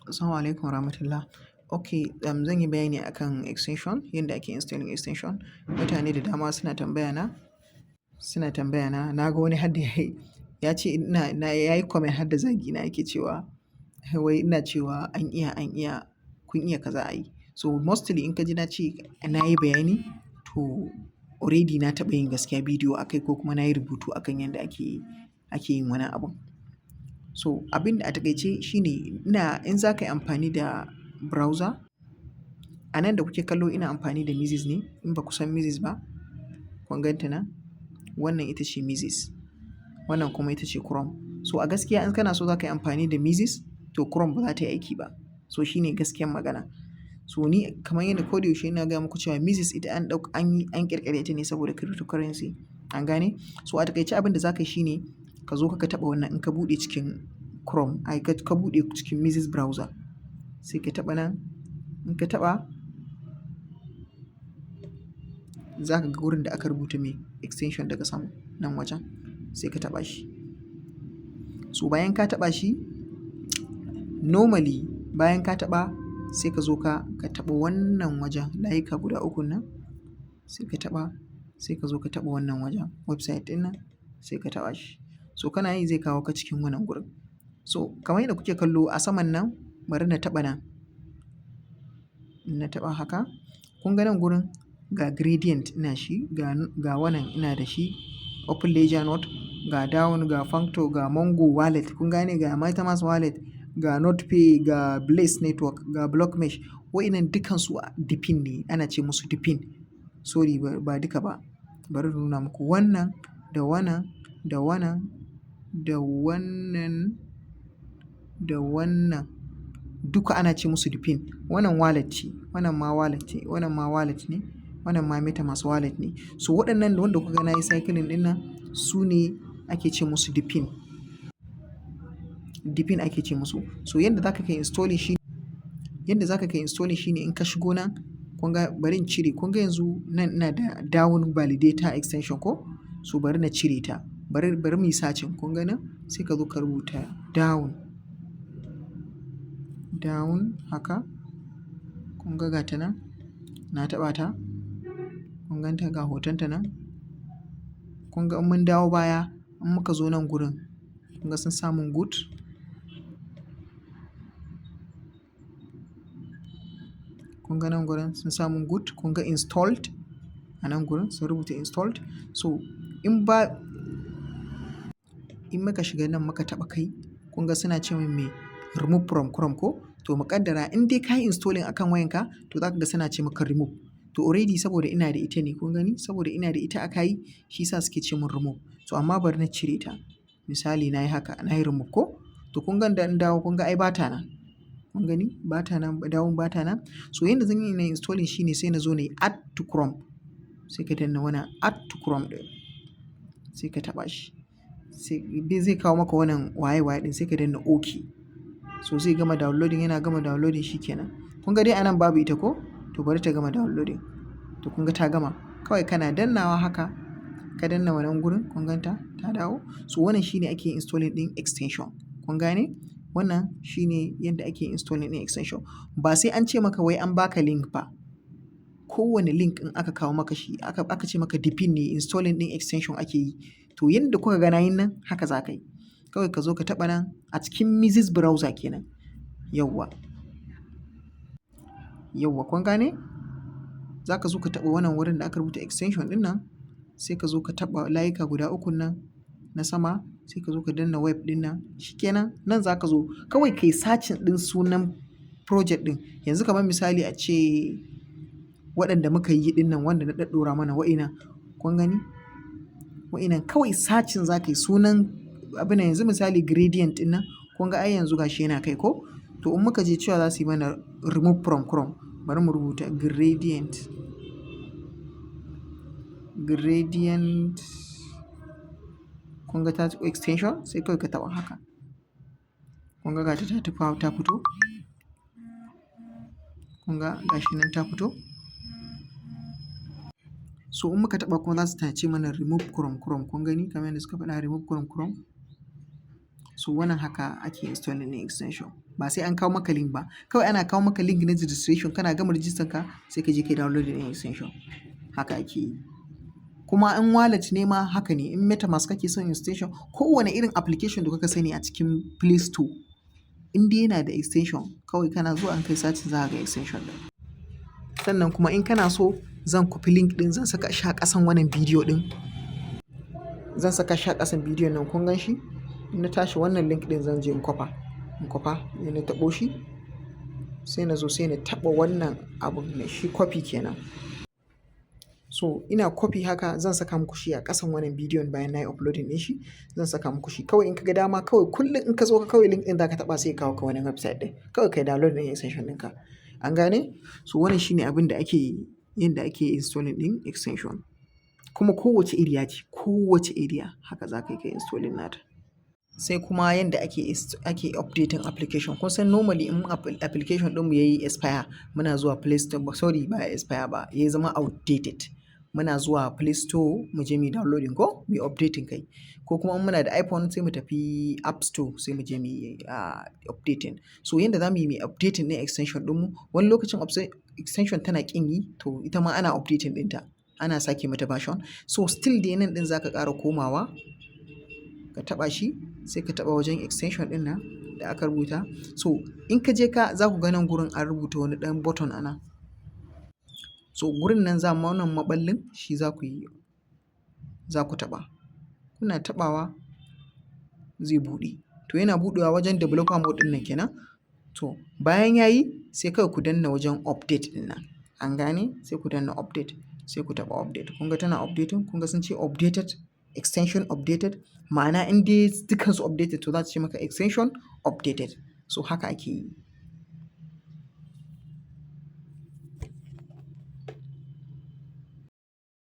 Assalamu alaikum warahmatullah. Okay, zan yi bayani akan extension, yadda ake installing extension. Mutane da dama suna tambaya na, na ga wani har da ya ce ina, na ya yi comment har da zagi na, yake cewa wai ina cewa an iya, an iya, kun iya kaza a yi. So mostly in ka ji na ce na yi bayani, to already na taɓa yin gaskiya bidiyo a kai ko kuma na yi rubutu akan yadda ake yin wani abun. So abin da a taƙaice shine ina in za ka yi amfani da browser, a nan da kuke kallo ina amfani da Mises ne. In ba ku san Mises ba, kun gan ta nan? Wannan ita ce Mises. Wannan kuma ita ce Chrome. So a gaskiya in kana so za ka yi amfani da Mises, to Chrome ba za ta yi aiki ba. So shine gaskiyar magana. So ni kamar yadda ko da yaushe ina gaya muku cewa Mises ita an ɗauka, an yi, an ƙirƙire ta ne saboda cryptocurrency. An gane? So a taƙaice abin da za ka yi shine ka zo ka taɓa wannan in ka buɗe cikin Chrome, ai ka buɗe cikin Mises browser. Sai ka taɓa nan. In ka taɓa, za ka ga wurin da aka rubuta mai extension daga sama nan wajen, sai ka taɓa shi. So bayan ka taɓa shi, normally bayan ka taɓa, sai ka zo ka taɓa wannan wajen layuka guda ukun nan, sai ka taɓa, sai ka zo ka taɓa wannan wajen website ɗin nan, sai ka taɓa shi. So kana yi zai kawo ka cikin wannan gurin. So kamar yadda kuke kallo a saman nan, bari na taɓa nan. In na taɓa haka, kun ga nan gurin, ga Gradient ina shi, ga wannan ina da shi, Open Ledger Note, ga Dawn, ga Functor, ga Mongo Wallet, kun gane, ga MetaMask Wallet, ga NodePay, ga Blaze Network, ga Blockmesh. Waɗannan dukansu DePIN ne, ana ce musu DePIN. Sorry, ba duka ba. Bari in nuna muku wannan da wannan da wannan da wannan da wannan duka ana ce musu DePIN. Wannan wallet ce, wannan ma wallet ce, wannan ma wallet ne, wannan ma MetaMask wallet ne. So waɗannan wanda kuka ga na yi circling ɗin nan, su ne ake ce musu DePIN. DePIN ake ce musu. So yadda za ka kai installing shine in ka shigo nan, kun ga, bari in cire. Kun ga yanzu nan ina da Dawn Validator extension ko? So bari na cire ta. Bari mu yi searching. Kun ga nan? Sai ka zo ka rubuta Dawn. Dawn haka. Kun ga gata nan? Na taɓa ta. Kun gan ta, ga hoton ta nan? Kun ga in mun dawo baya, in muka zo nan gurin, kun ga sun samun good. Kun ga nan gurin sun samun good. Kun ga installed a nan gurin sun rubuta installed. So in muka shiga nan muka taɓa kai, kun ga suna ce min me, remove from Chrome ko? To mu ƙaddara in dai ka yi installing akan wayanka, to za ka ga suna ce maka remove. To already saboda ina da ita ne, kun gani? Saboda ina da ita aka yi, shi sa suke ce mun remove. So amma bari na cire ta. Misali na yi haka, na yi remove ko? To kun ga da in dawo, kun ga ai bata nan. Kun gani? Bata nan, Dawn bata nan. So yanda zan yi na installing shine sai na zo na yi add to Chrome. Sai ka danna wannan add to Chrome ɗin. Sai ka taɓa shi. Sai zai kawo maka wannan waye waye ɗin, sai ka danna OK. So zai gama downloading, yana gama downloading shi kenan. Kun ga dai a nan babu ita ko? To bari ta gama downloading. To kun ga ta gama. Kawai kana dannawa haka, ka danna wannan gurin, kun gan ta? Ta dawo. So wannan shine ake installing ɗin extension. Kun gane? Wannan shine yadda ake installing ɗin extension. Ba sai an ce maka wai an baka link ba. Kowane link in aka kawo maka shi, aka ce maka DePIN ne, installing ɗin extension ake yi. To yanda kuka ga nayin nan, haka za ka yi. Kawai ka zo ka taɓa nan a cikin Mises browser kenan. Yauwa. Yauwa, kun gane? Za ka zo ka taɓa wannan wurin da aka rubuta extension ɗin nan, sai ka zo ka taɓa layuka guda ukun nan na sama, sai ka zo ka danna web ɗin nan. Shi kenan, nan za ka zo kawai ka yi searching ɗin sunan project ɗin. Yanzu kamar misali a ce waɗanda muka yi ɗin nan, wanda na ɗaɗɗora mana wa'innan, kun gani? Wa'innan kawai searching za ka yi sunan abin nan, yanzu misali Gradient ɗin nan, kun ga ai yanzu gashi yana kai ko? To in muka je cewa za su yi mana remove from Chrome, bari mu rubuta Gradient. Gradient, kun ga ta extension, sai kawai ka taɓa haka. Kun ga gata ta fito. Kun ga gashi nan ta fito. So in muka taɓa kuma za su ce mana remove from Chrome. Kun gani kamar yadda suka faɗa, remove from Chrome. So wannan haka ake installing ɗin extension. Ba sai an kawo maka link ba. Kawai ana kawo maka link na registration, kana gama register ka, sai ka je ka yi downloading ɗin extension. Haka ake yi. Kuma in wallet ne ma haka ne. In MetaMask kake son extension, kowane irin application da kuka sani a cikin Play Store, in dai yana da extension, kawai kana zuwa in kai searching za ka ga extension ɗin. Sannan kuma in kana so, zan copy link ɗin, zan saka shi a ƙasan wannan bidiyo ɗin. Zan saka shi a ƙasan bidiyon nan, kun gan shi? In na tashi, wannan link ɗin zan je in kwafa. In kwafa, sai na taɓo shi, sai na zo sai na taɓa wannan abun ne shi, copy kenan. So ina copy haka, zan saka muku shi a ƙasan wannan bidiyon. Bayan nayi uploading ɗin shi, zan saka muku shi. Kawai in ka ga dama, kawai kullum in ka zo ka, kawai link ɗin za ka taɓa, sai ya kawo ka wannan website ɗin. Kawai ka yi download ɗin extension ɗinka. An gane? So wannan shine abin da ake yi, yanda ake installing ɗin extension. Kuma kowace iriya ce, kowace iriya haka za ka yi ka installing nata. Sai kuma yanda ake updating application. Kun san normally in application ɗinmu yayi expire, muna zuwa Play Store, sorry, ba expire ba, ya zama outdated. Muna zuwa Play Store mu je muyi downloading ko muyi updating kai. Ko kuma in muna da iPhone, sai mu tafi App Store, sai mu je muyi updating. So yanda za mu yi muyi updating ɗin extension ɗinmu, wani lokacin extension tana ƙin yi, to ita ma ana updating ɗinta. Ana sake mata version. So still dai nan ɗin za ka ƙara komawa, ka taɓa shi, sai ka taɓa wajen extension ɗin nan da aka rubuta. So in ka je ka, za ku ga nan gurin an rubuta wani ɗan button a nan. So gurin nan za wannan maɓallin shi za ku yi, za ku taɓa. Kuna taɓawa zai buɗe. To yana buɗewa, wajen developer mode ɗin nan kenan. To bayan yayi, sai kawai ku danna wajen update ɗin nan. An gane? Sai ku danna update, sai ku taɓa update. Kun ga tana updating, kun ga sun ce updated, extension updated. Ma'ana in dai dukansu updated, to za su ce maka extension updated. So haka ake yi.